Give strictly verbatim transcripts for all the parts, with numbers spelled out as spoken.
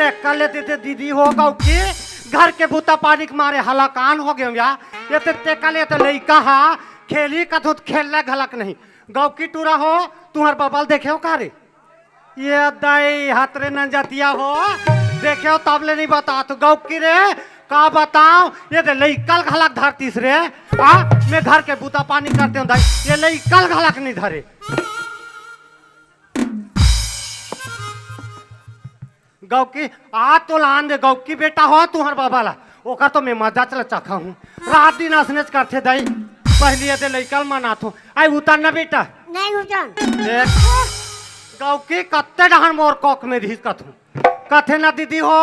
तेकर ले ते दीदी हो गौकी, घर के बूता पानी के मारे हलाकान हो गेंव या। ये ते तेकर ले ते लइका हा खेली कथुत खेलना घलक नहीं। गौकी टूरा हो, तुंहर बबा ल देखेव का रे? ये दई हतरे नंजतिया हो, देखेव तब ले नहीं बता तू गौकी रे, का बताओ, ये दे लइका ल घलक धरतीस रे। आ, मैं घर के बूता पानी करते हूँ दई, ये लइका ल घलक नहीं धरे। गौकी, आ तो लान दे, गौकी बेटा हो तुंहर बबा ला, ओकर तो मैं मजा चला चखा हूँ। रात दिन असनेच करथे दई, पहली ये दे लइका ल मनाथो। आई उतर ना बेटा। नहीं उतर। देख, गौकी कत्ते डहन मोर कोख में रिहिस कथूँ। कथे ना दीदी हो,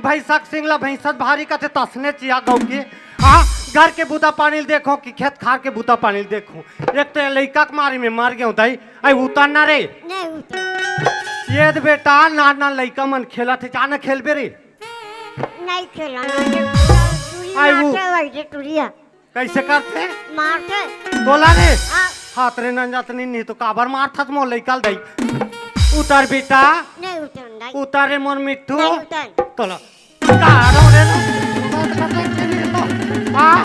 भैंसक सिंग ला भैंसच भारी कथे तसने चिया गौकी। हाँ, घर के बूता पानी ल देखो कि खेत खार के बूता पानी ल देखो। एक तो ये लइका के मारे में मर गेंव दई, आई उतर ना रे। नहीं उतर। ये दे बेटा, नान नान लइका मन खेलत हे, जा ना खेलबे रे। नहीं खेला, नहीं खेला। टुरी आई वो। मारते वही टुरिया। कैसे करथे? मारथे। तोला रे? हाँ। हाथ रे नंजतनी नहीं तो काबर मारथस मोर लइका ल दई। उतर बेटा। नहीं उतर दई। उतर रे मोर मिट्ठू। नहीं उतर। तोला। कारो रे ना। हाँ,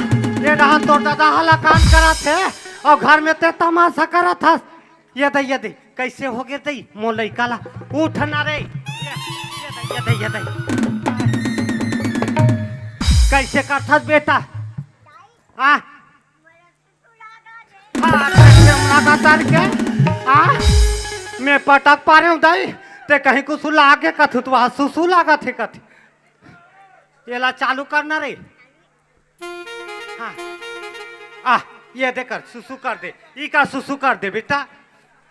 ये डहन तोर दादा हलाकान करत हे अउ घर में ते तमाशा करत हस। ये दई, ये दई, कैसे हो गे दई? मोर लइका ला उठ ना रे। ये, ये दई, ये दई, ये दई। कैसे करथस बेटा? आ? हाँ, कैसे मुलाकात तार के? आ? मैं पटक पारे हूँ दई, ते कहीं कुछ लागे कथू, तू आ सुसु लागत हे कथे। ये ला चालू करना रे। हाँ। आ, ये दे कर, सुसु कर दे। ई का सुसु कर दे बेटा?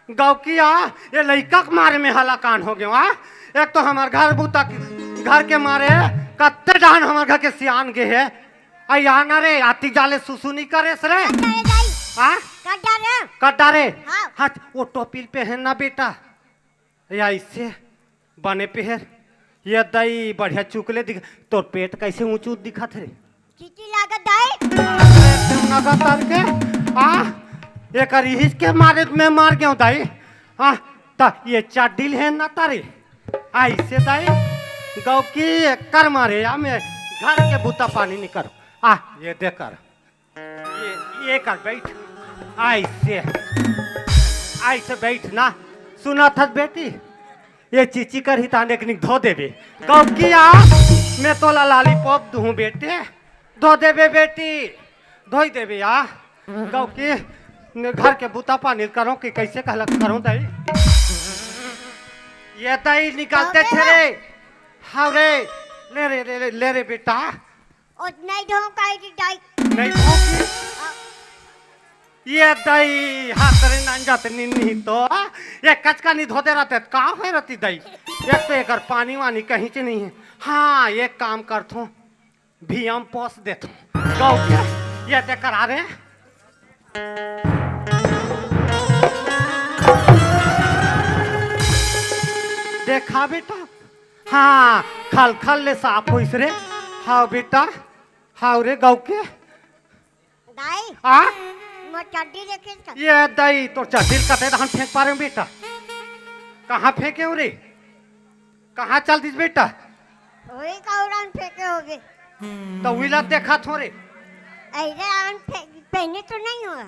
गौकिया, ये लइका के मारे में हलाकान हो गेंव, हाँ? एक तो हमर घर बूता के, घर के मारे कत्ते डहन हमर घर के सियान गे हे। आ, या ना रे, आती जाले सुसु नहीं करेस रे। कट डारे दाई। हाँ? कट डारे। कट डारे। हाँ। हाँ, वो टोपी ल पहन ना बेटा। या इसे बने पेहर। ये दई बढ़िया चुकले दिख, तोर पेट कैसे ऊंच ऊंच दिखत हे रे? चीची लागत दाई। एकदम नगा तार के, आ, एकर इहिस के मारे में मर गेंव दाई। आ, त ये चड्डी ल हे ना तारे। ऐसे दाई, गौकी एकर मारे या मैं घर के बूता पानी नहीं करूँ। आ, ये दे कर। ये, ये कर बैठ। ऐसे। ऐसे बैठ ना। सुनत हस बेटी? ये चीची करही ताने एक निक धो देबे। गौकिया, मैं तोला लॉलीपॉप दूँ बेटे। धो देबे बेटी। धोई देबे या। गौकी, घर के बूता पानी करो कि कैसे कहलक करो दई। ये दई निकालते धो दे थे ना। रे। हाँ रे। ले रे, ले रे, ले रे बेटा। ओ, नहीं धो काई की दाई। नहीं धो की? हाँ। ये दई हाथ रे नंजत निन्नी तो, ये कचका नहीं धोते रहते, का होय रहती दई? एक तो एकर पानी वानी कहीं से नहीं है। हाँ, एक काम करथो, भीम पोस देथो। गौ के, ये दे करा रे। देखा बेटा, हाँ, खल खल ले साफ होइस रे। हाँ बेटा, हाँ रे गौ के। दाई, आ? मोर चड्डी देखे का? ये दाई, तोर चड्डी ल कते डहन फेंक पारे हूँ बेटा? कहाँ फेंके हो रे? कहाँ चल दिस बेटा? वही कौड़न फेंके होगे। तो उइला देखा थो रे। ऐसे आन फे-, पहने तो नहीं हुआ।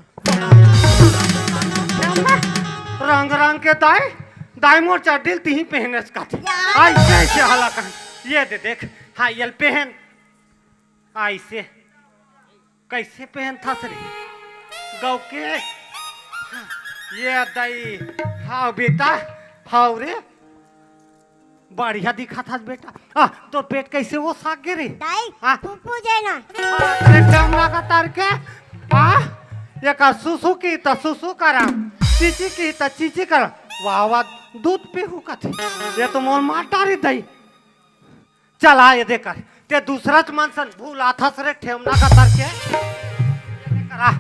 रंग रंग के दाई, दाई मोर चड्डी ल तिही पहने से कथे। यार। ऐसे ऐसे हला कहे। ये दे देख, हाँ ये ल पहन। ऐसे। कैसे पहनथस रे? गौ के? ये दई, हाव बेटा, हाव रे। बढ़िया दिखत हस बेटा। आ, तोर पेट कैसे वो साग गे रे? दाई, हाँ? फूफू जे ना। अरे, डम लगा तार के। आ, ये का सुसु की त सुसु करम, चीची की त चीची करम। वाह, वाह, दूध पीहू कथे। ये तो मोर मार डारी दई। चला ये दे कर, ते दूसरा च मन सन भूलाथस रे ठेमना का तर के। ये दे कर, आ।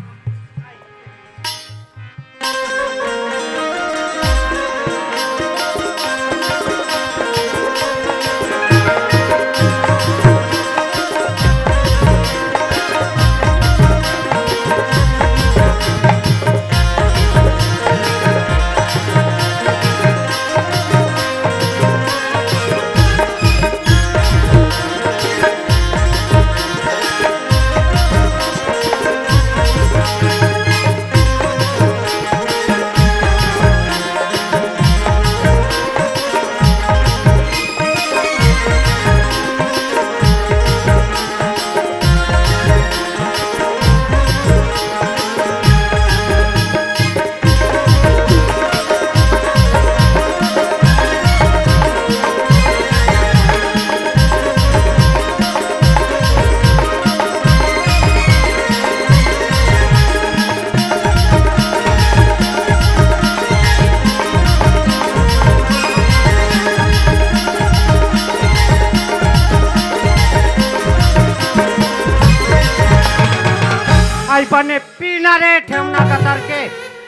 बने पीना रे ठेमना कतर के।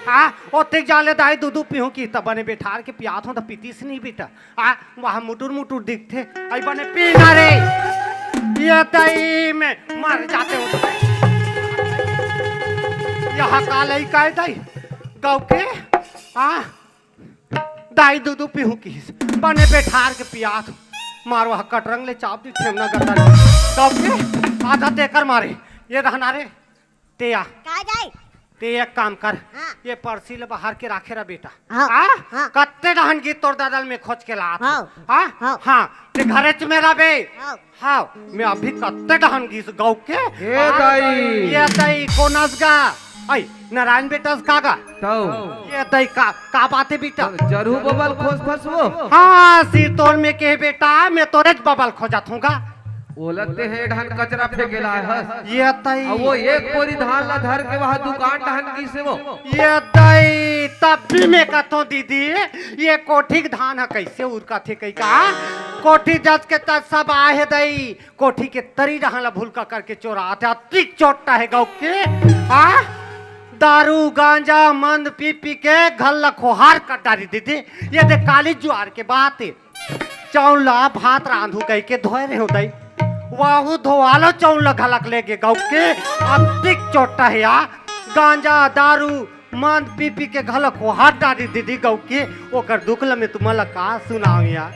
हाँ, ओतेक जाले दाई दूधू पीहूँ कि त बने बेठार के पियात हूँ त पीतीस नहीं बेटा। हाँ, वहाँ मुटुर मुटुर दिखथे। आई बने पीना रे। ये दई में मर जाते हो। यहाँ का लई काय दई? गौ के? हाँ, दाई दूधू पीहूँ किहिस। बने बेठार के पियात हूँ। मारो हा कटरंग ले चाप दी ठेमना गतर। गौ के? आधा तेकर मारे। ये रहना रे। तेया, का जाय? ते एक काम कर, हाँ। ये परसी ल बाहर के राखे रह बेटा। हाँ, हाँ? हाँ। कत्ते डहन गीत तोर दादा ल में खोज के लात। हाँ। हाँ? हाँ। हाँ, ते घरे च में रह बे। हाँ। हाँ, में अभी कत्ते डहन गीत गौ के। ए हाँ? दाई। ये दाई कोनस गा? आई, नारायण बेटा स का गा? तौ। ये दाई का, का बात हे बेटा? जरू बबल खोज फसवो। हाँ, सिर तोर में के बेटा, में तोरे च बबल खोजत हूँ गा। ओला ते हे ढान कचरा फेंके ला हस। ये तई। अब वो एक बोरी धान ला धर के वहाँ दुकान ढान गिसे वो। ये तई, तब भी मैं कथों दीदी, ये कोठी के धान ह कैसे उरकत हे कई का? कोठी जस के तस सब आहे दई, कोठी के तरी डहान ला भुलका करके चोरात हे, अतिक चोट्टा हे गौ के। आ? दारू, गांजा, मंद पी पी के घर ला खोहार कर डारी दीदी। ये दे काली जुआर के बात हे। चौल ला भात रांधू कहिके धोए रहे हो दई। वाहू धोवालो चौल ला घलक लेगे गौ के। अतिक चोट्टा हे या। गांजा, दारू, मंद पी पी के घलक खोहार डारी दीदी गौ के। ओकर दुख ल में तुमन ला का सुनाव या।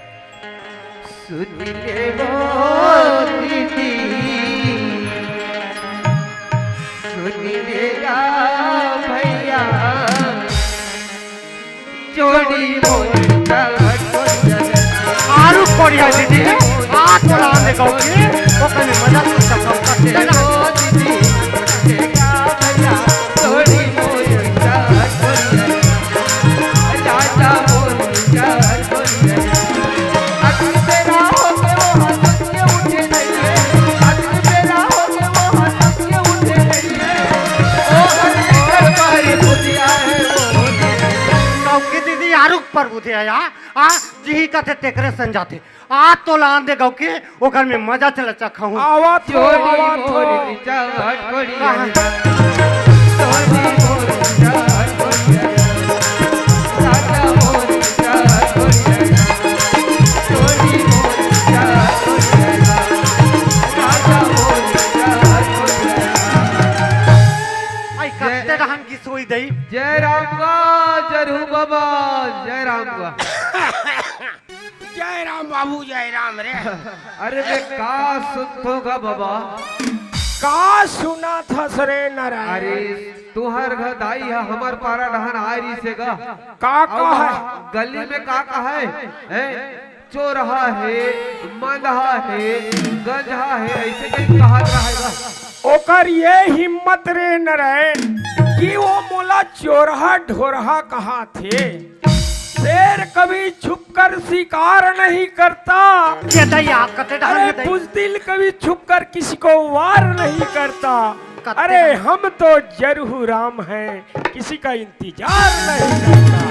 सुन ले वो दीदी, सुन ले या भैया। जोड़ी मोरी का छोड़ आरू कोरिया दीदी, आ तोला आने गौ के, ओकने मजा तो सब करते हैं ना। जोड़ी मोरी का छोड़ राजा मोरी का छोड़ अति तेरा हो के वो हंस के उठे नहीं है। अति तेरा हो के वो हंस के उठे नहीं है। ओ हर कर बारी बुझिया है वो। गौ के दीदी आरुक पर बुझे आया, आ, जिही कथे तेकरे संजाथे। आ तोला आन दे गौ के, ओकर में मजा चला चखा हूँ। आवा थो, जोड़ी आवा थो। मोरी चौहट कोरिया। कहाँ? जोड़ी मोरी चौहट कोरिया। राजा मोरी चौहट कोरिया। जोड़ी मोरी चौहट कोरिया। राजा मोरी चौहट कोरिया। आई कत्ते जय रहन की सोई दई। जय राम का, जरू बाबा, जय राम का। जय राम बाबू, जय राम रे। अरे बे, का सुनथो गा बाबा? का सुनथस रे नारायण? अरे, तुहर घर दाई ह हमर पारा डहन आय रहिसे गा। का अब कहे? गली में का कहे? हैं? चोरहा हे, मंदहा हे, गंजहा हे, ऐसे कहीं कहत रहे गा। ओकर ये हिम्मत रे नारायण कि वो मोला चोरहा ढोरहा कहत हे। शेर कभी छुपकर शिकार नहीं करता। ये दई, आप कते डहन अरे, ये दई। बुजदिल कभी छुपकर किसी को वार नहीं करता। कते अरे, डहन। हम तो जरहू राम हैं, किसी का इंतजार नहीं करता।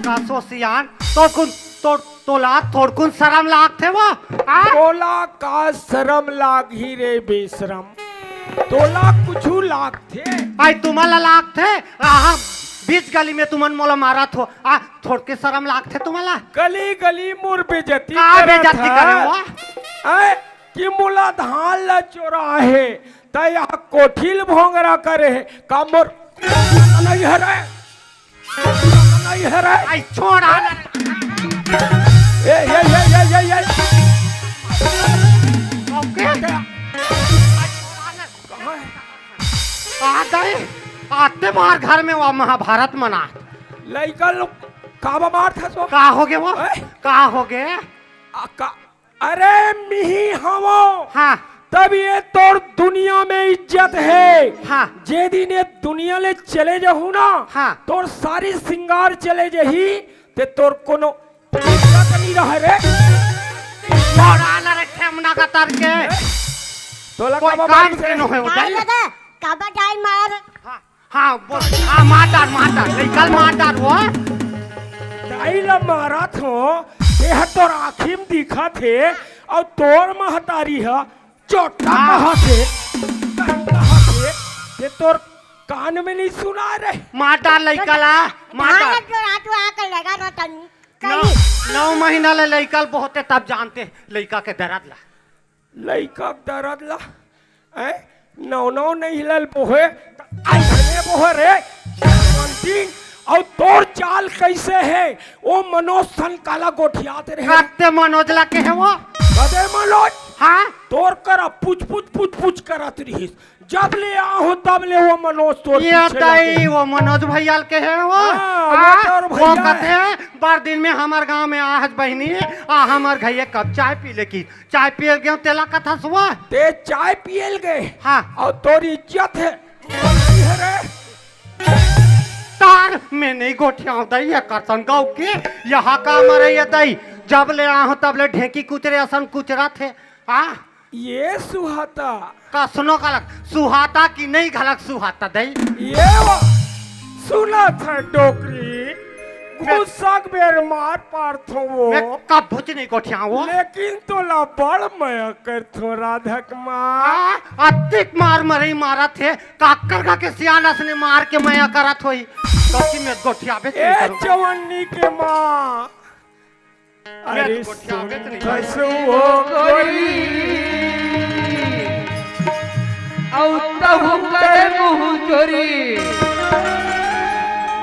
का सो सियान, तो कुन, तो, तोला थोड़कुन शरम लागथे वो? आ? तोला का शरम लागही रे बेशरम? तोला कुछु लाग थे? आई तुमन ला लागथे? आहा, बीच गली में तुमन मोला मारत हो। आ, थोड़के शरम लागथे तुमन ला? गली गली मोर बेइज्जती का करत बेइज्जती ह। करे हो? आय, कि मोला धान ला चोराहे, त यहाँ कोठिल भोंगरा करे हे। का मोर नहीं हरे? नहीं हरे? आई छोड़ा ना। ए, ए, ए, ए, ए, ए। ओके। कहाँ है? आ गए, आते मार घर में वो महाभारत मना। लइका लोग काबा मारत हस वो? का होगे वो? हैं? का होगे? आ, का, अरे मिही हवो। हाँ। तब ये तोर दुनिया में इज्जत हे। हाँ। जे दिन ये दुनिया ले चले जाहू ना, हाँ। तोर सारी सिंगार चले जाही, ते तोर कोनो इज्जत नहीं रहे रे। छोड़ा ना रे ठेमना कतर के। तोला कोई काबा काम मारिस से रे? नो है काय उधर। दादा, काबा डाई मार। हाँ, हाँ, बोल। हाँ, मार डार, मार डार। निकल, मार डार वो। दाई ला मारत हो, ये ह तोर आँखी में दिखत हे, अउ तोर महतारी ह चोट्टा हाँ। कहा थे, कहा थे। ये तोर कान में नहीं सुना रे? मार डार लइका ला, मार डार। जो रात में आकर लगा ना तन नौ, कहीं। नौ महीना ले लइका ल बहुते तब जानते लइका के दर्द ला। लइका के दर्द ला, हैं? नौ नौ नहीं हिलल बोहे, अइसने बोहे रे। शांति, अउ तोर चाल कैसे है? ओ मनोज सन काला गोठियात रहे। कत्ते मनोज ला के है वो? कदे मनोज? हाँ? तोर करा पुछ पुछ पुछ पुछ करत रहिस। जब ले आहूं तब ले वो मनोज तोर ये पीछे तई लगे। वो मनोज भैया के है वो। हाँ, वो हाँ, तोर वो भैया कथे है। बार दिन में हमर गांव में आहस बहिनी, आ हमर घइये कप चाय पी ले की। चाय पियल गेंव तेला कथस वो। ते चाय पियल गे। हाँ। अउ तोर इज्जत है। अरे तार में नहीं गोठियाव दई, ये करतन गाँव के, यहाँ का मरे ये दई, जब ले आहूं तब ले ढेंकी कुचरे असन कुचरत हे। हाँ। ये सुहाता। कसनो का लग, सुहाता कि नहीं घलक सुहाता दई? ये वो सुनत हे डोकरी, मैं गुस्सा के बेर मार पारथो वो। मैं कब भुज नहीं गोठियाव वो। लेकिन तोला बड़ मया करथो राधक माँ। आ, अतिक मार मरई मारत हे, काकर का के सियान असने मार के मया करत होई। कब की मैं गोठियाबे ए नहीं करूँ। चवन्नी के माँ। मैं अरे तो गोठियाबे तो नहीं सुन करूँ। खसुओ गोरी। अउ तहु करे मुँह जोरी।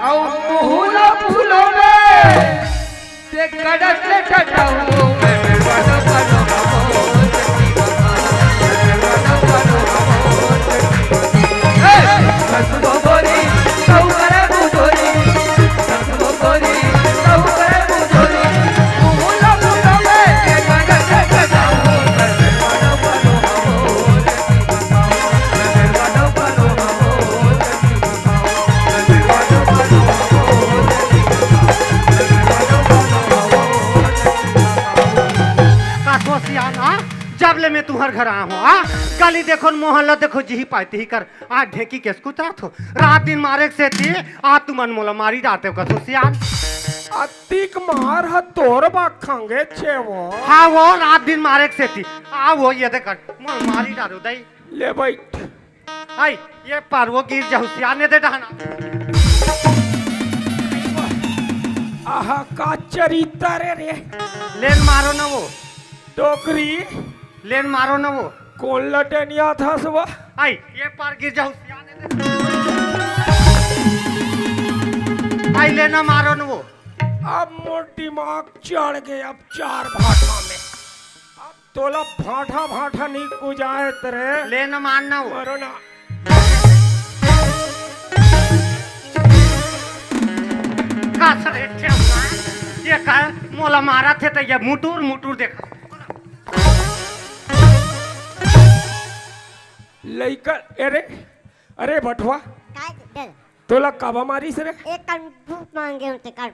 अउ मुँह ला फुलोबे। ते गड़त ले टटाऊ। कथो सियान, आ? जब ले मैं तुम्हर घर आया हूँ, आ? गली देखो न मोहल्ला देखो, जिही पाए तिही कर, आ ढेंकी केस कुतरत हो। रात दिन मारे के सेती, आ तुमन मोला मारी डारते हो, कथो सियान। अतिक मार ह तोर बा खंगे छे वो। हाँ वो, रात दिन मारे के सेती, आ वो ये देख, मोला मारी डारो दई। ले बैठ। आई, ये पार वो गिर जाहू सियान ने दे डहाना। आहा, का चरित्र रे। लेन मारो न वो। डोकरी। लेन मारो न वो। कौन लटनिया था सुबह? आई, ये पार गिर जाहू सियान ने दे। आई, लेना मारो न वो। अब मोर दिमाग चढ़ गए, अब चार भाटा में। अब तोला भाटा भाटा नहीं कुजाए तेरे। ले न मारना हो। मरो ना। का सर हेठे हुआ है? ये का मोला मारा थे तो ये मुटुर मुटुर देखा। लइका, अरे, अरे बटवा, काय दे? तोला काबा मारिस रे? एक कन भूख मांगे होते कर।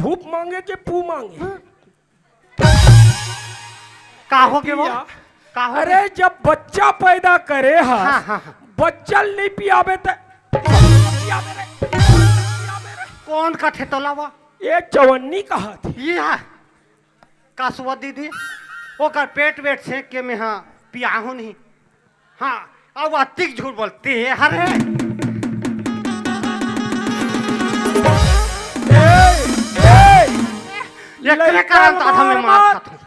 भूख मांगे के पू मांगे? भूख। का हो गे वो? पिया, का हो अरे गे? जब बच्चा पैदा करे हा, हाँ, हाँ, हाँ। बच्चा ल नहीं पियाबे त पियाबे रे, पियाबे रे। कौन कथे तोला वो? ये चवन्नी कहा थी। ये हा। का सुआ दीदी? ओकर पेट वेट सेक के मैं हा पियाहूं नहीं। हाँ, अब अतिक झूठ बोलते हैं, हरे। ए, ए, एकरे लइका कारण तो आज हमें मार मार मत। खात हूँ।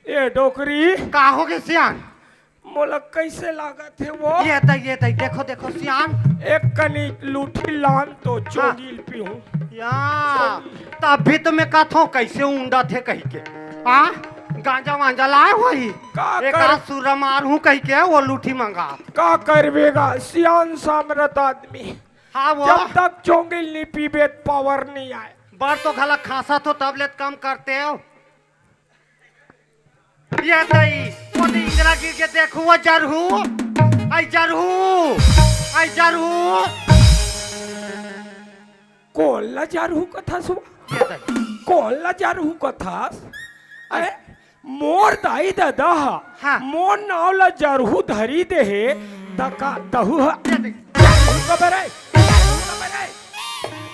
ए डोकरी। का हो गे सियान? मोला कैसे लागत हे वो? ये तई, ये तई, देखो, देखो सियान। एक कनी लूठी लान तो हाँ। चोगिल पीहूं। या, तभी तो मैं कथो कैसे उंडा थे कही के। हाँ, गांजा वांजा लाए होही। का एक कर- आध सुरा मारहूं कही के वो लूठी मंगा। का करबेगा, सियान सामरत आदमी। हाँ वो। जब तक चोंगिल नहीं पीबे, पावर नहीं आए। बर तो घला खांसा थो, तब ले त कम करते हो। ये तई, वो तो इंदिरा गिर के देखू, वो जरहू। आई जरहू, आई जरहू। कौन ला जारू कथस वो? ये दाई। कौन ला जारू कथस? अरे, मोर दाई ददा हा, हाँ। मोर नाव ला जारू धरी दे हे, त का तहू हा? ये दाई। जारू का बरे? जारू का बरे?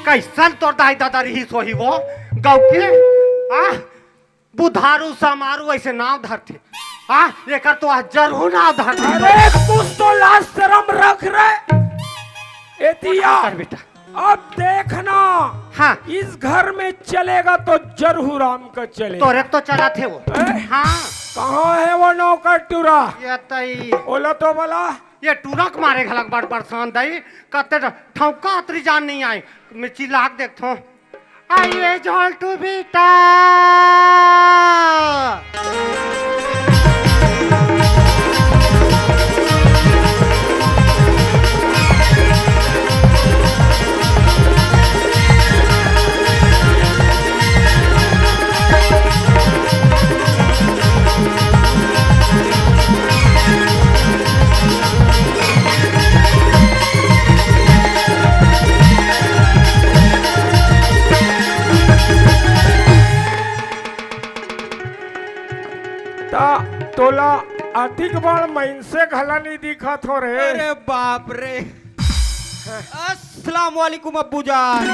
कैसन तोर दाई ददा रही सोही वो? गाँव के? आ? बुधारू समारू ऐसे नाव धरथे। हाँ, एकर तो आज जरूर ना धर। अरे, कुछ तो लाज शरम रख रे। ए दिया, कर बेटा। अब देखना, हाँ। इस घर में चलेगा तो जरूर राम का चलेगा। तोरे तो चला थे वो। ए? हाँ। कहाँ है वो नौकर टूरा? ये तई। बोला तो बोला। ये टूरा के मारे घलक बड़ परेशान दई, कते ठौका अतरी जान नहीं आए। मैं चिल्ला के देखथो। आइए झोलटू बेटा। ता तोला अतिक बड़ मइनसे घला नहीं दिखत हो रे। अरे बाप रे। अस्सलाम वालेकुम अब्बू जान।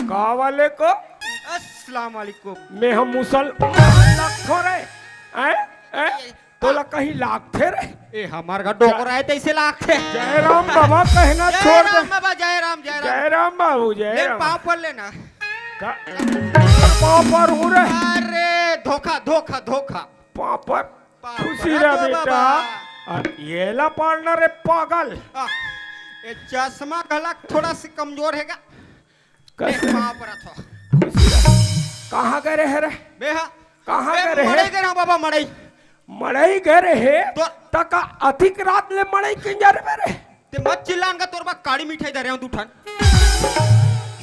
का वाले को? अस्सलाम वालेकुम। मैं हम मुसलमान लगथो रे। हैं? हैं? तोला कहीं लागथे रे? ए, हमार घर डोकरा है, तैसे लागथे। जयराम बाबा कहना जय छोड़ दे। राम बाबा, जय राम, जय राम। जयराम बाबू, जय मेरे राम। पाँव पर लेना। का? पाँव पर हूँ रे। अरे, धोखा, धोखा, धोखा। पाँव पर। पाँव खुशी पर रह तो बेटा। बाबा। अब ये ला पाड़ना रे पागल। आ, ये चश्मा गला थोड़ा सा कमजोर है का? कैसे? ए, पाँव पर थो। खुशी रह। कहाँ गए रहे रे? बे हा। कहाँ बे गए रहे? मड़ई गए रहे बाबा, मड़ई। मड़ई गए रहे? तो तका अधिक रात ले मड़ई किंजर में रहे? ते मत चिल्लान का, तोर बा काड़ी मिठाई धरे हूँ दू ठन।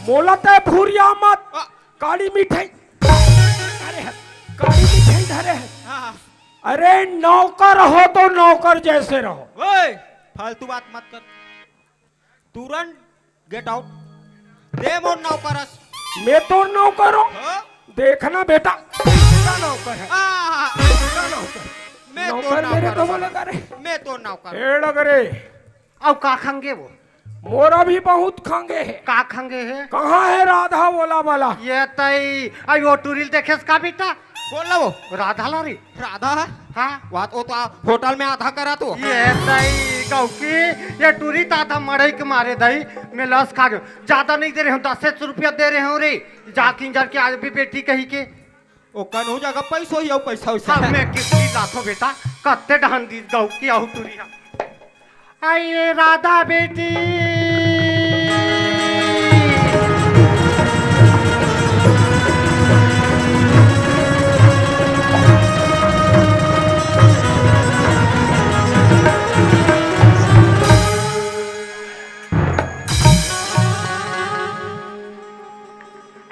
मोला ते भूरिया मत। आ। काड़ी मिठाई। अरे, काड़ी मिठाई धरे है। हाँ, हाँ। अरे, नौकर हो तो नौकर जैसे रहो। ओए, फालतू बात मत कर। तुरंत गेट आउट। दे मोर नौकर अस। मैं तोर नौकर हूँ। हाँ? देखना बेटा, इसका नौकर है। हाँ, हाँ, हाँ। इसका नौकर। मैं तोर नौकर मेरे नौकर को हूँ। बोलेगा रे। मैं तोर नौकर। ए, लग रे। अउ का खंगे वो? मोरा भी बहुत खंगे है। का खंगे है? कहाँ है राधा बोला वाला? ये तई, आई वो टूरी ल देखेस का बेटा? बोल ला वो। राधा ला रे। राधा है? हाँ। वात वो तो होटल में आधा करा तो। ये तई, गौकी, ये टूरी त आधा मड़ई के मारे दई, मैं लस खा गयो। ज्यादा नहीं दे रहे हूँ, दस रुपया दे रहे हूँ रे। जा किंजर के आज भी बेटी कही के। ओ कनहू जगह पैसो ही अउ पैसा वैसा। हाँ, मैं किस्ती लाथो बेटा, कत्ते डहन दी गौकी अउ टूरी हा। आइए राधा बेटी।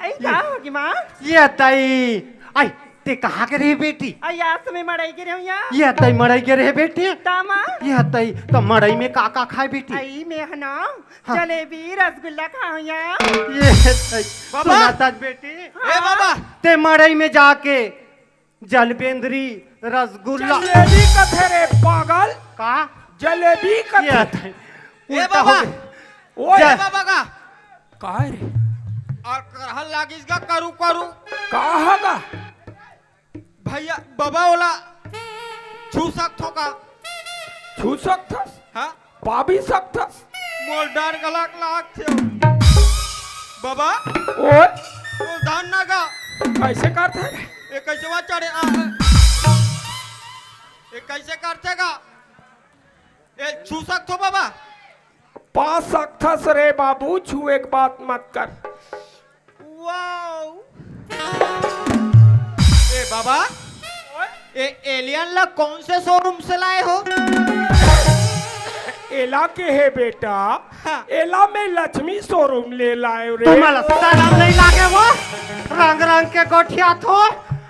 आई, का होगी माँ? ये तई, आई, ते कहाँ के रहे बेटी? आई, आज तो मैं मड़ई के रहे हूँ यार। ये तई मड़ई के रहे बेटी? ता माँ? ये तई, तो मड़ई में का का खाए बेटी? आई, मैं है ना, हाँ। जलेबी, रसगुल्ला खाऊँ यार। ये तई, बाबा। सुना तक बेटी? ए बाबा। ते मड़ई में जाके जलबेंदरी, रसगुल्ला। जलेबी कथे रे पागल। का? जलेबी कथे। ये तई, ए उल्टा हो बाबा। गया। ओए। ए बाबा का? का रे? और करहल लागिस गा करू करू। का हा गा? भैया, बाबा ओला छू सकथो का? छू सकथस? हाँ? पा भी सकथस? मोर डर गलक लागथे। बाबा? ओए? मोर धान ना गा। कैसे करथे? ए कैसे वा चढ़े? आ, आ। ए कैसे करथे गा? ए छू सकथो बाबा? पा सकथस रे बाबू, छुए के बात मत कर। वाओ। ए बाबा, ए एलियन ला कौन से शोरूम से लाए हो? एला के हे बेटा, हाँ। एला मैं लक्ष्मी शोरूम ले लाए रे। तुम्हाला शरम नहीं लागे वो? रंग रंग के गोठिया थो,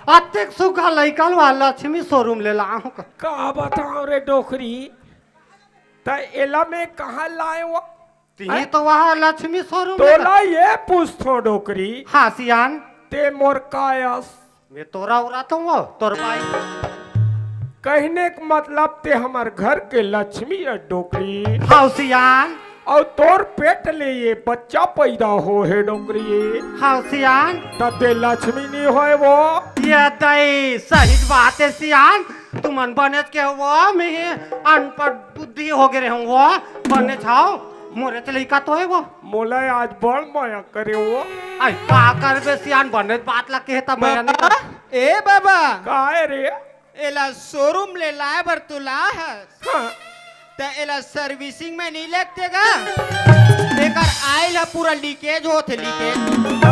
अतेक सुघा लइका ला लक्ष्मी शोरूम ले लाहूं का। का बताओ रे डोकरी, त एला मैं कहाँ लाए वो? तिही हैं? तो वहाँ लक्ष्मी शोरूम में तोला ये पूछथो डोकरी। हाँ सियान। ते मोर कायस। मैं तोरा उराता हूँ वो, तोर बाई। कहने का मतलब ते हमर घर के लक्ष्मी है डोकरी। हाँ सियान, अउ तोर पेट ले ये बच्चा पैदा हो हे डोकरी। हव सियान। त ते लक्ष्मी नी होय वो। ये दई सही बात हे सियान, तुमन बनेच के वो, मैं अनपढ़ बुद्धि हो गे रहे हूँ वो, बनेच हव, मोरेच लइका तो हे वो। मोला आज बड़ मया करे वो। अई का करबे सियान, बनेच बात ला कहे त मया नहीं कर। ए बाबा। का हे रे? एला showroom ले लाय बर तो ला हस। हाँ। त एला servicing में नहीं लेगते गा? एकर oil ह पूरा leakage होथे, leakage। त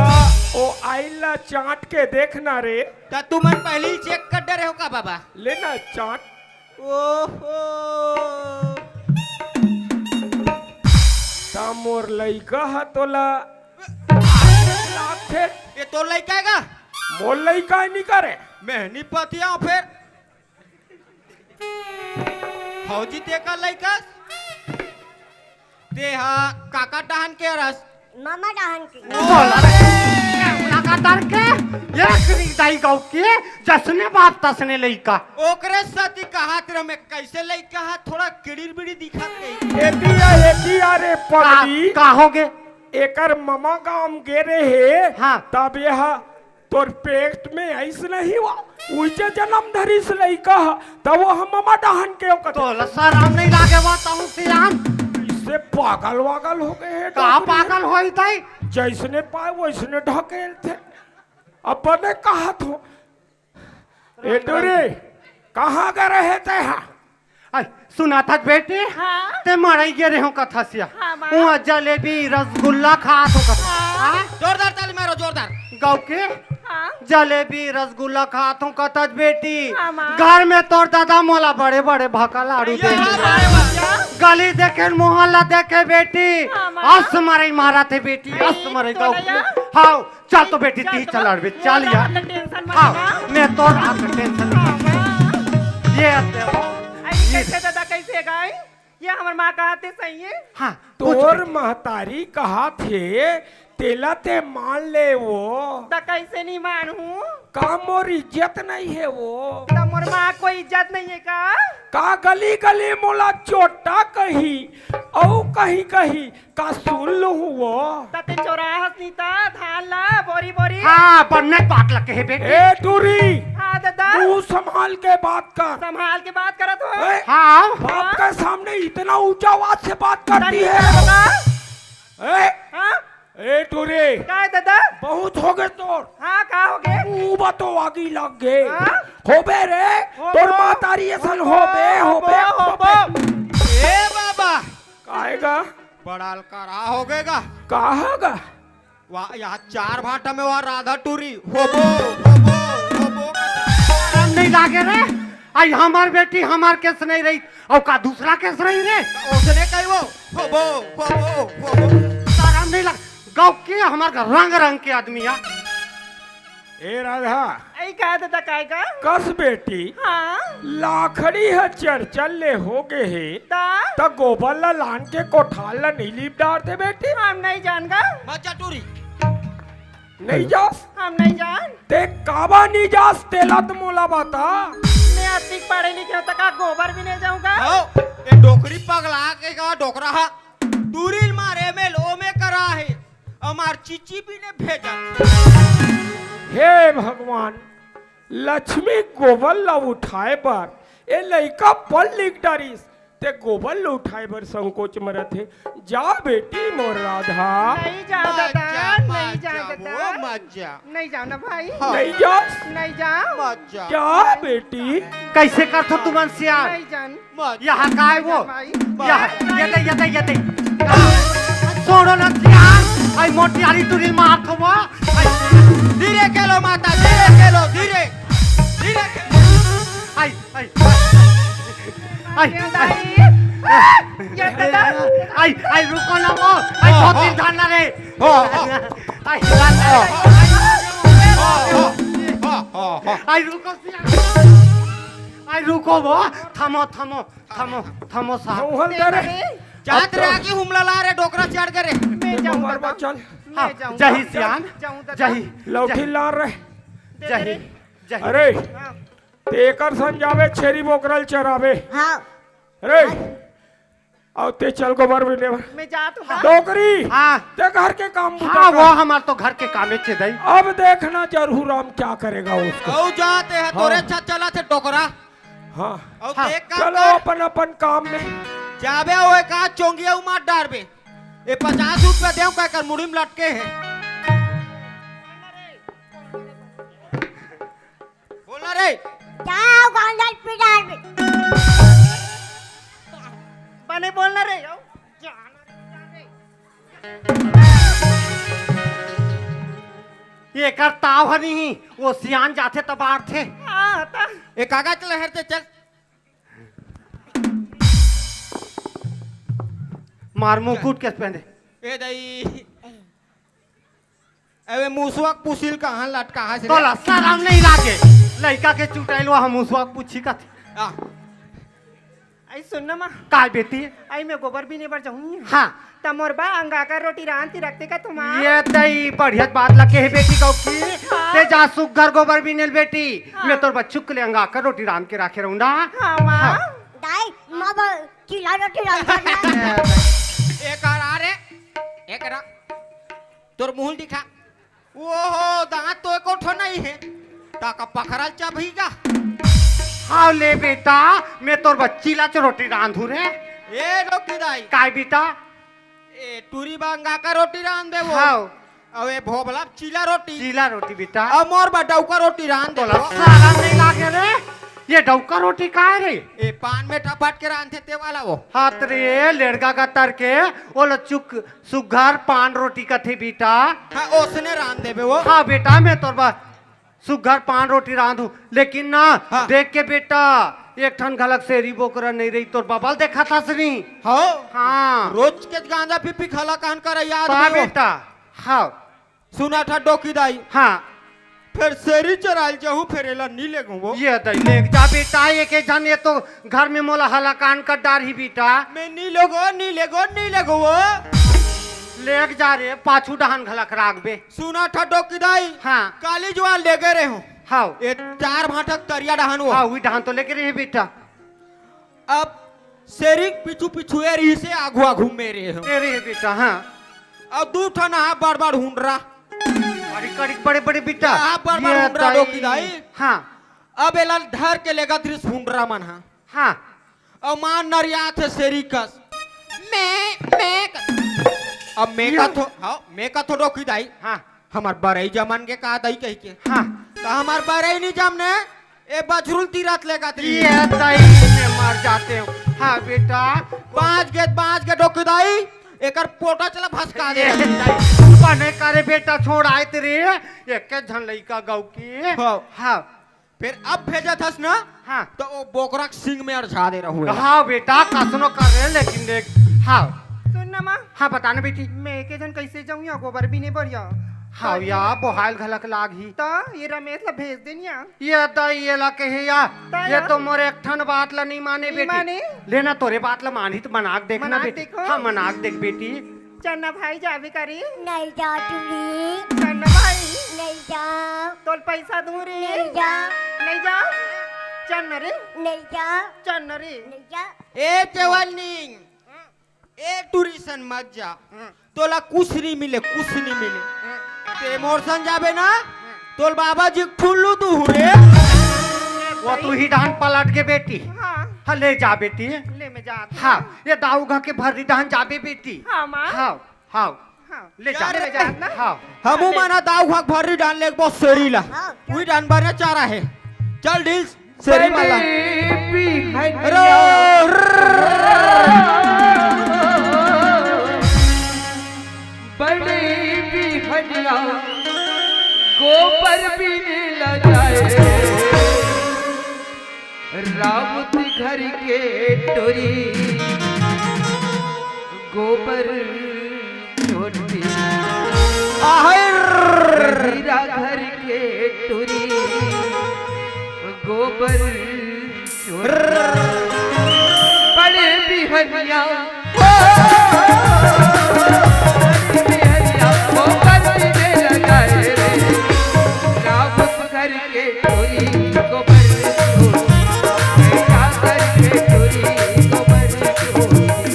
ओ oil ला चाट के देखना रे। त तुमन पहली check कर डरे हो का बाबा? लेना चाट। ओहो। त मोर लइका ह तोला लागथे। ये तोर लइका हे का? मोर लइका हे नी करे। मैं नी पतिया फेर। फौजी ते का लइका? ते हा काका डहन के रस। मामा डहन के। बोला रे, काका डहन के, एक नी दाई गौ के, जसने बाप तसने लइका। ओकरे सती कहात रहे मैं कइसे लइका हा, थोड़ा किड़िर बिड़ी दिखत हे। एतिया, एतिया रे का, पगली। का हो गे? एकर ममा गांव गे रहे, हाँ। तब ये हा तोर पेट में आइस नहीं वो, उइचे जनम धरिस लइका ह, त वो ह ममा डहन के ओकर। तोला सरम नहीं लागे वो तहूँ सियान? इससे पागल वागल हो गे हे का डोकरी। पागल होई तई? जइसने पाय वइसने ढकेलथे। अपने कहत हो। ए टूरी, कहाँ गे रहे तैं हा? अई, सुनत हस बेटी? हाँ। तैं मड़ई गे रहे हो कथस या। हाँ, माँ। उहाँ जलेबी, रसगुल्ला खात हो कथस। हाँ। हाँ? जोरदार ताली मारो, जोरदार। गौ के? हाँ। जलेबी, रसगुल्ला खात हो कथस बेटी। हाँ, माँ। घर में तोर दादा मोला बड़े-बड़े भका लाड़ू ये दे। हाँ, हाँ, हाँ। गली देखे, मोहल्ला देखे बेटी। हाँ, माँ। अस मड़ई मारत हे बेटी, अई, अस मड़ई तो गौ के। हाँ। चल तो बेटी, चल ती तो चल अरबे, चल यार। हाँ, मैं तो रात में tension नहीं। ये अब देखो। अरे, ये कैसे दादा, कैसे गाय? ये हमर माँ कहत हे सही हे? हाँ, तोर महतारी कहत हे, तेला ते मान ले वो। त कैसे नहीं मानहूँ? का मोर इज्जत नहीं हे वो? त मोर माँ कोई इज्जत नहीं हे का? का गली गली मोला चोट्टा कही, अउ कहीं कहीं का सुन लूँ वो? त ते चोराहस नी त धान ला बोरी बोरी। हाँ, बन्ने बात लगे हे बेटी। ए टूरी, हाँ दादा। मुंह संभाल के बात कर। संभाल के बात करत हो। ए, हाँ। बाप के सामने इतना ऊंचा आवाज से बात करती है। दादा। ए, हाँ? ए टूरी। का हे दादा? बहुत हो गे तोर। हाँ, का हो गे? मुंह बा तो आगी लग गे। हाँ? होबे रे, होबो। तोर महतारी असन होबे, होबे, होबो, होबे। होबो। ए बाबा। का हे गा? बड़ा अलकरहा हो गे गा। का हे गा? वाह, यहाँ चार भाटा में वाह राधा टूरी, होबो, होबो, होबो। शरम नहीं लागे रे? अई हमर बेटी हमर कस नहीं रही, अउ का दूसरा कस रही रे? ओसने कही वो, होबो, होबो, होबो। शरम नहीं लागे, गौ के हमर घर रंग रंग के आदमी आ। ए राधा। अई का दादा, काय का? कस बेटी। हाँ। लाखड़ी ह चरचर ले हो गे हे। त? त गोबर ला लान के कोठार ला नहीं लीप डारथे बेटी। हम नहीं जान गा। मत जा टूरी। नहीं जास? हम नहीं जान। ते काबर नहीं जास, तेला त मोला बता। मैं अतिक पढ़े लिखे हूँ, त का गोबर भी नहीं जाऊंगा? हो, ये डोकरी पगला के का डोकरा हा। टूरी मारे में लो में करा हे। हमार चीची भी ने भेजा। हे भगवान, लक्ष्मी गोबर ला उठाए बर ए लइका पढ़ लिख डारिस, ते गोबर ला उठाए बर संकोच मरत हे। जा बेटी मोर राधा। नहीं जा दादा, मत जा, नहीं मत जा जा, दादा। वो मत जा। नहीं जाना भाई। हाँ। नहीं जा। नहीं जा। मत जा। जा बेटी। कैसे करथो तुमन सियान? नहीं जान। मत। यहाँ काय वो? भाई। यहाँ, ये दे, ये दे, ये दे। छोड़ो ना सियान। अई मोटी आली तुरी मार थो वो। अई। धीरे खेलो माता, धीरे खेलो, धीरे। धीरे खेलो। अई, अई। अई, ये दाई। ये दादा। अई, अई, रुको ना वो। अई, हाँ, बहुत हाँ। दिन धरना रे। हाँ, हाँ। अई, हाँ, हाँ। हाँ, हाँ, हाँ, हाँ। अई, रुको सियान। अई, रुको वो। थमो, थमो। थमो, थमो साहब। मोहन दे रे। जात अब तो रे आगे हुमला ला रे, डोकरा चढ़ के रे। मैं जाऊं मरवा दादा। चल। हाँ, मैं जाऊं। जही सियान, जाऊं दादा। जही। लौठी जही। ला रे। दे दे जही, रे। जही। अरे, हाँ। तेकर संग जावे, छेरी बोकरल चरावे। हाँ। अरे, अउ ते चल गोबर बिने बर। मैं जात हूँ का? डोकरी, हाँ। ते घर के काम बूता हाँ, कर। वो हमार तो घर के कामे छे दई। अब देखना जरूर राम क्या करेगा उसको। अउ जाते हैं, हाँ। तोरे छत चला थे डोकरा। हाँ। अउ हाँ। ते एक काम चलो कर। अपन, अपन काम में। जाबे ओ एक आध चोंगिया मार डारबे। ए पचास रुपया देव का कर मुड़ी में लटके है। बोल ना रे। जाओ गांडल पिटार में। बने बोल ना रे। ये कर ताव हनी, वो सियान जाथे त बाढ़थे। हाँ, ता। ए कागज लहर ते चल। मार मुकुट के पहने। ए दई। अबे मुसवा के पुछिल कहाँ लटका हस रे? तोला शरम नहीं लागे? लइका के चुटाइल वहाँ मुसवा के पुछी कथे। आ। आई सुन ना माँ। काय बेटी? आई मैं गोबर बीने बर जाऊँ। हाँ। त मोर बा अंगाकर रोटी रांध के रखते का तुम? ये दई बढ़िया बात ला कहे बेटी गौकी। हाँ। ते जा सुग्घर गोबर बीने ल बेटी। हाँ। मैं तोर बा चुक ले अंगाकर रोटी रांध के राखे रहूँ ना। हाँ माँ। हाँ। दाई, माँ बा चीला रोटी रांध करना। एक आ रे, एक आ। तोर मुंह दिखा। ओहो, दांत तो एको ठो नहीं है। ताका पखरल चबही गा। हाँ ले बेटा, मैं तोर बा चीला च रोटी रांधू रे। ए डोकी दाई। काय बेटा? ए टूरी बा अंगाकर रोटी रांध दे वो। हाँ। अउ ए भोभला चीला रोटी। चीला रोटी बेटा। अउ मोर बा डौका रोटी रांध दे तोला वो। शरम नहीं लागे रे? ये डौका रोटी काय रे? ए पान में टपट के रांधे ते वाला वो। हाथ रे, लेड़गा का तर के, ओला चुक सुग्घर पान रोटी कथे बेटा। हाँ, ओसने रांध देबे वो। हाँ बेटा, मैं तोर बा सुग्घर पान रोटी रांधू, लेकिन ना, हाँ। देख के बेटा, एक ठन घलक सेरी बोकरा नहीं रही, तोर बबल देखा था सनी। हाँ। हाँ। रोज के गांजा पी पी खला कहन कर याद हाँ नहीं हो। बेटा, हाँ। सुना था डोकी दाई। हाँ। फिर सेरी चराइल जाहू, फिर एला नी लेगू वो। ये दई लेग जा बेटा, एक एक झन ये तो घर में मोला हलाकान कर डारही बेटा। मैं नी लेगो, नी लेगो, नी लेगो वो। लेग जा रे, पाछू डहान घलक राखबे। सुना था डोकी दाई। हाँ। काली जुआर लेगे रहे हो। हाँ। ये चार भांठक तरिया डहान वो। हाँ, वही डहान तो लेगे रहे बेटा। अब सेरी पीछू पीछू ए रही से आगू आगू मेरे हो। ए रही बेटा, हाँ। अब दू ठन हा बड़ बड़ हुंडरा। अरे कड़िक बड़े बड़े बेटा। हा बड़ बड़ ये हुंडरा दाई। डोकी दाई। हाँ। अब एला धर के लेगा दृश्य हुंडरा मन हा। हाँ। अब मान नरिया थे सेरी कस। मैं, मैं क-, अब मैं या। कथो, हाँ, मैं कथो डोकी दाई। हाँ। हमार बरई जमन के का दई कही के। हाँ। त हमार बरई नी जमने, ए बछरुल तीरथ लेगा ती। ये दाई में मर जाते हो। हाँ बेटा। बांच गे, बांच गे डोकी दाई, एकर पोटा चला भसका दे। ये दाई, बने करे बेटा छोड़ आए तेरे, एक के झन लइका गौ की। हाँ। हाँ। फिर अब भेजत हस ना, हाँ। तो वो बोकरा के सिंग में अड़झा दे रहू है। हाँ बेटा, कसनो कर रहे, लेकिन देख, हाँ। सुन ना माँ। हाँ, बता ना बेटी। मैं एके झन कैसे जाऊँ या गोबर बीने बर या? हाँ या, बोहाल घलक लाग ही। त ये रमेश ला भेज देन या। ये त ये ला कहे या, त ये या। तो मोर एक ठन बात ला नहीं माने नहीं बेटी। माने? लेना तोरे बात ला मानही तो मनाक देखना मनाक बेटी। देखो। हाँ, मनाक देख बेटी। चन्ना भाई जाबे का रे? नहीं जा टूरी। चन्ना भाई। नहीं जा। तोल पैसा दूं रे? नहीं जा। नहीं जा। चन्ना रे? नहीं जा। चन्ना रे? नहीं जा। ए चवन्नी, ए टूरी सन मत जा। हम्म। तोला कुछ नहीं मिले, कुछ नहीं मिले। हम्म। ते मोर सन जाबे ना, हम्म। तोल बाबा जी ठुल्लू तू हूँ रे। वो तू ही डान पलट के बेटी। हाँ। हाँ, ले जा बेटी। ले मैं जात हूँ। हाँ, ये दाऊ घर के भर्री डान जाबे बेटी। हाँ, माँ। हाँ। हाँ। हाँ। ले जा। चल रे। जा ना। हाँ। हमू मना दाऊ घाक भर्री डान ले एक बहुत सेरी ला। हाँ, चल। उही डान बने चारा है। चल ढील सेरी माला। बड़े बिहनिया। अरे। बड़े बिहनिया। गोबर बीने ला जाए। राउत घर के टोरी गोबर छोटी। आहिर। हीरा घर के टोरी गोबर छोटी। बड़े बिहनिया। ओ, बड़े बिहनिया। ओ, बरसी में लगाए रे। राउत घर के टोरी गोबर छोटी, बेटा घर के टोरी गोबर छोटी।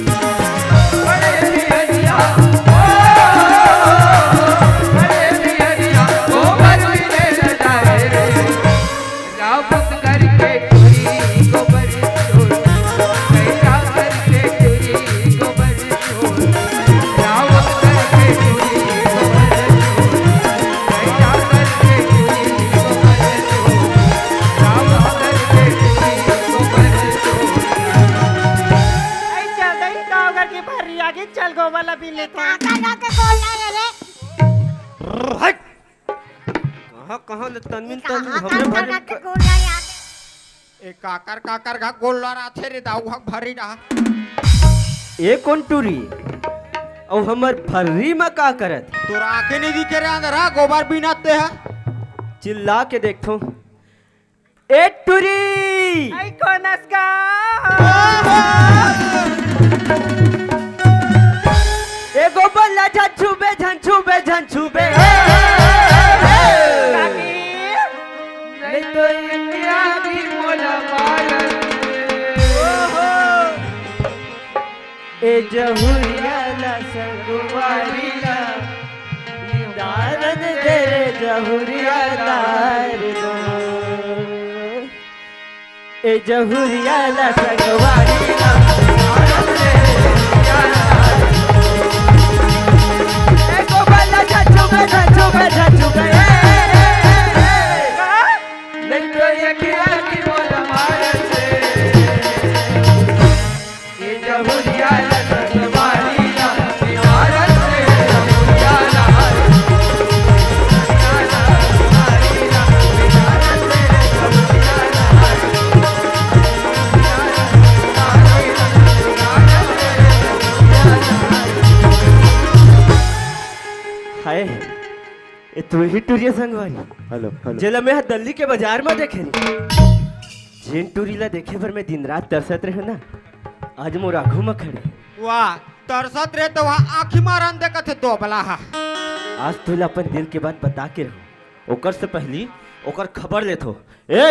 तनविन तन हमरे भर ए काकर काकर घा गोल्लर आथे रे दाऊ घा भरी रहा। ए कोन टूरी? अउ हमर भर्री म का करत? तोर आँखे नइ दिखे रे अंधरा, गोबर बीनत ते ह। चिल्ला के देखथों। ए टूरी! अई कोनस गा? ए गोबर ला झन छूबे, झन छूबे, झन छूबे। काकी! नइ तो इंडिया की मोला मारत हे। ए जहुरिया ला संगवारी ला, दारन दे रे जहुरिया दार दो। ए जहुरिया ला संगवारी ला, दारन दे रे जहुरिया दार दो। ए गोपाल ला झन छूबे, झन छूबे, झन छूबे। ए, ए, ए, ए। नइ तो ये किया की मोला मारत हे। हाय, ए तू ही टुरिया संगवारी। Hello, hello. जेला मैं ह दिल्ली के बाजार म देखे नी। जेन टूरी ला देखे बर मैं दिन रात तरसत रहेंव ना, आज मोर आघू म खड़े। वाह, तरसत रहे त वहाँ आँखी मारन दे कथे दोबला हा। आज तोला अपन दिल के बात बता के रहूं, ओकर से पहली ओकर खबर लेथों। ए,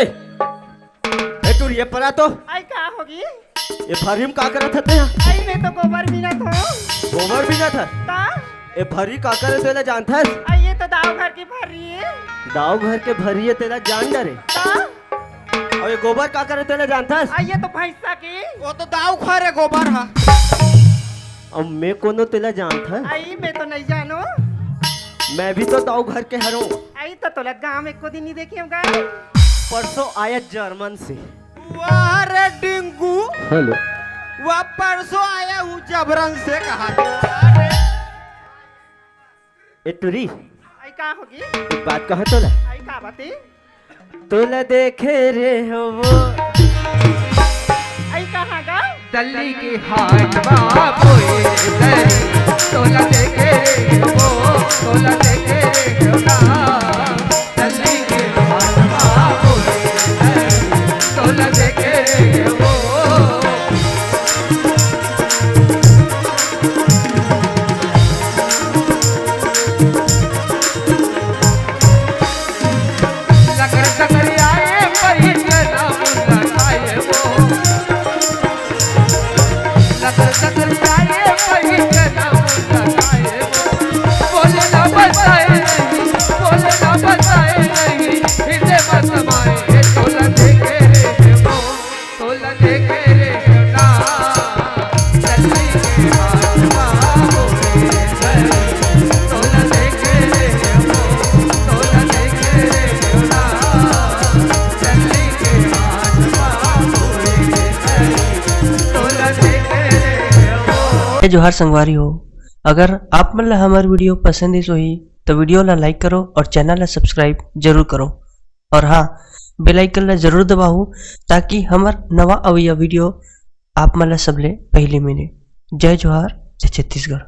ए टूरी, ए परा तो। आई का होगे? ए भर्री म का करत हस तें? आई मैं तो गोबर बीनत हों। गोबर बीनत हस? ता? ए भर्री काकर ए तेला जानथस? आई ये तो दाऊ घर के भर्री हे। दाऊ घर के भर्री हे तेला जान डरे। ता? अउ ये गोबर काकर ए तेला जानथस? आई ये तो भैंसा के। वो तो दाऊ घर हे गोबर हा। अउ मैं कोनो तेला जानथस? आई मैं तो नइ जानों। मैं भी तो दाऊ घर के हरों। आई तो तोला गाँव में एको दिन नइ देखे हों गा। परसों आया जर्मन से। वाह रे डिंगू। हेलो। वाह, परसों आया हूँ जबरन से कहा दे। वाह रे। ए टुरी। आई का होगे? एक बात कहा तोला। आई का बात हे? तोला देखे रे हो वो। आई कहाँ गा? दिल्ली के हाट मा बोए दरी, तोला देखे रे वो, तोला देखे रे ना। जय जोहार संगवारी हो, अगर आप मन ला हमर video पसंद आइस होही, तो video ला like करो और channel ला subscribe जरूर करो। और हाँ, bell icon ला जरूर दबाओ, ताकि हमर नवा अवइया video आप मन ला सबले पहली मिले। जय जोहार, जय छत्तीसगढ़।